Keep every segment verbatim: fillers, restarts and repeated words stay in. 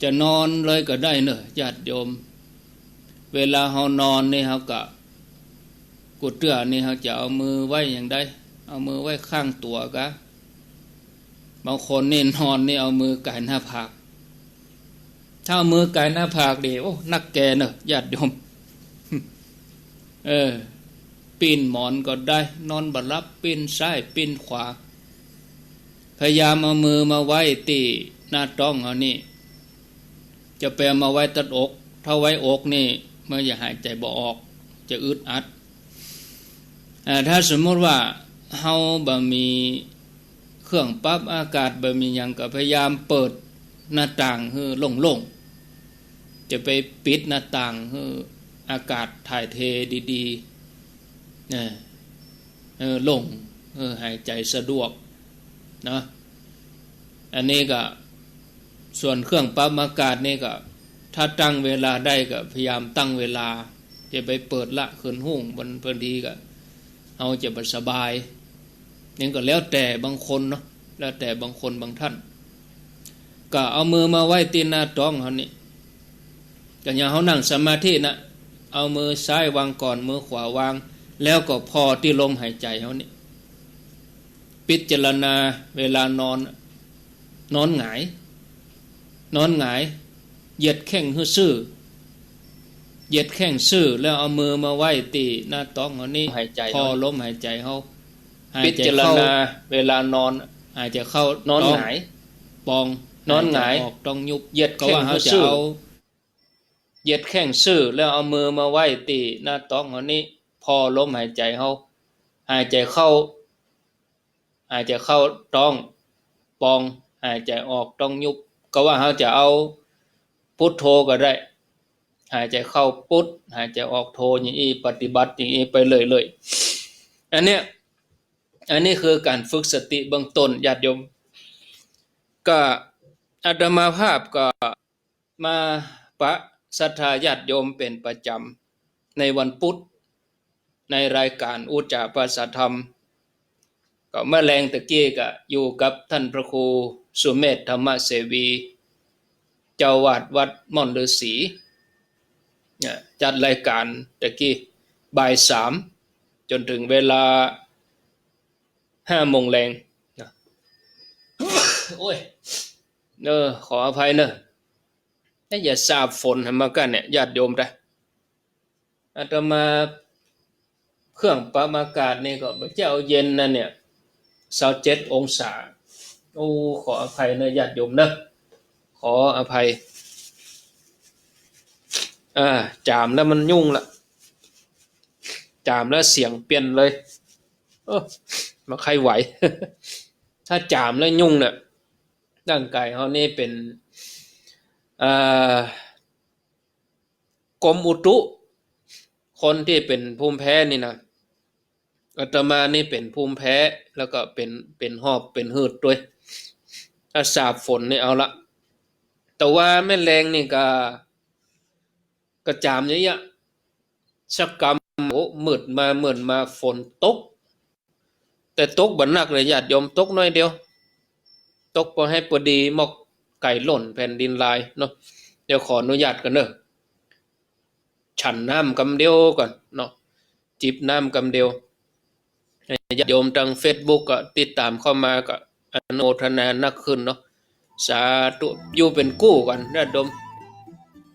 จะนอนเลยก็ได้เน่อ ญาติโยม เวลาเฮานอนนี่เฮากะ กู้เตื้อนี่เฮาจะเอามือไว้อย่างใด เอามือไว้ข้างตั๋วกา บางคนนี่นอนนี่เอามือก๋ายหน้าผาก ถ้าเอามือก๋ายหน้าผากนี่ โอ้ นักแก่เน่อ ญาติโยม เออ ปิ้นหมอนก็ได้ นอนบ่หลับ ปิ้นซ้ายปิ้นขวา พยายามเอามือมาไว้ตี้หน้าต๊องเฮานี่ จะไปเอามาไว้ตั๊ดอก ถ้าไว้อกนี่มันจะหายใจ๋บ่ออก จะอึดอัด อ่า ถ้าสมมุติว่าเฮาบ่มีเครื่องปรับอากาศ บ่มีหยัง ก็พยายามเปิดหน้าต่างหื้อโล่งๆ จะไปปิดหน้าต่างหื้ออากาศถ่ายเทดีๆ นะ เออ โล่ง เออ หายใจ๋สะดวก เนาะ อันนี้ก็ ส่วนเครื่องปรับอากาศนี่ก็ ถ้าตั้งเวลาได้ก็พยายามตั้งเวลา จะไปเปิดละเขินฮุ่ง บาง บางทีก็ เฮาจะบ่สบาย นี่ก็แล้วแต่บางคนเนาะ แล้วแต่บางคนบางท่าน ก็เอามือมาไว้ตี้หน้าต๊องเฮานี่ ก็อย่างเฮานั่งสมาธินะ เอามือซ้ายวางก่อน มือขวาวาง แล้วก็ผ่อตี้ลมหายใจ๋เฮานี่ พิจารณาเวลานอน นอนหงาย นอนหงาย เหยียดแข้งหื้อซื่อ เหยียดแข้งซื่อ แล้วเอามือมาไว้ตี้หน้าต๊องเฮานี่ หายใจ๋ ผ่อลมหายใจ๋เฮา หายใจ๋เข้า พิจารณาเวลานอน หายใจ๋เข้า นอนหงาย ต๊องป่อง นอนหงาย หายใจ๋ออกต๊องยุบ เหยียดแข้งหื้อซื่อ ก็ว่าเฮาจะเอา เหยียดแข้งซื่อ แล้วเอามือมาไว้ตี้หน้าต๊องเฮานี่ ผ่อลมหายใจ๋เฮา หายใจ๋เข้า หายใจ๋เข้าต๊องป่อง หายใจ๋ออกต๊องยุบ ก็ว่าเฮาจะเอาพุทโธก็ได้ หายใจ๋เข้าพุท หายใจ๋ออกโธ อย่างอี้ ปฏิบัติอย่างอี้ไปเรื่อยๆ อันเนี้ย อันนี้คือก๋านฝึกสติเบื้องต้น ญาติโยม ก็อาตมาภาพก็ มาปะศรัทธาญาติโยมเป๋นประจ๋ำในวันพุธ ในรายก๋านอุจจาภาษาธรรม ก็เมื่อแลงตะกี้ก็อยู่กับต้านพระครูสุเมธธรรมเสวี เจ้าอาวาสวัดม่อนฤๅษี เนี่ย จัดรายก๋านตะกี้บ่ายสามจ๋นเถิงเวลาห้าโมงแลงนะ โอ้ย เออ ขออภัยเน่อ เอ๊ะ อย่าสาบฝนหันมากั๋นเนี่ย ญาติโยมนะ อาตมาเครื่องปรับอากาศนี่ก็บ่เจ้าเย็นนะเนี่ย ซาวเจ็ดองศา โอ้ ขออภัยเน่อ ญาติโยมเน่อ ขออภัย อ่า จ๋ามแล้วมันยุ่งละ จ๋ามแล้วเสียงเปลี่ยนเลย โอ้ บ่ใค่ไหว ถ้าจ๋ามแล้วยุ่งเนี่ย ร่างก๋ายเฮานี่เป๋น เอ่อ กรมอุตุ คนตี้เป๋นภูมิแพ้นี่นะ อาตมานี่เป๋นภูมิแพ้ แล้วก็เป๋น เป๋นหอบ เป๋นหืดตวย ถ้าสาบฝนนี่เอาละ แต่ว่าแม่แลงนี่ก็ ก็จ๋ามเยียะๆ สักกำ โอ้ มืดมา มืดมา ฝนตก แต่ตกบ่หนักเลย ญาติโยม ตกหน้อยเดียว ตกพอให้ปอดี หมอกไก่หล่น แผ่นดินลายเนาะ เดี๋ยวขออนุญาตก่อนเน่อ ฉันน้ำกำเดียวก่อนเนาะ จิบน้ำกำเดียว ญาติโยมตางเฟซบุ๊กก็ติดต๋ามเข้ามาก็อนุโมทนานักขึ้นเนาะ สาธุ อยู่เป๋นกู้ก่อน ญาติโยม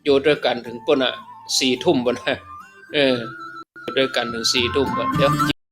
อยู่ตวยกั๋นเถิงปู๊นน่ะ สี่ทุ่มปู๊นน่ะ เออ อยู่ตวยกั๋นเถิงสี่ทุ่มปู๊น เดี๋ยว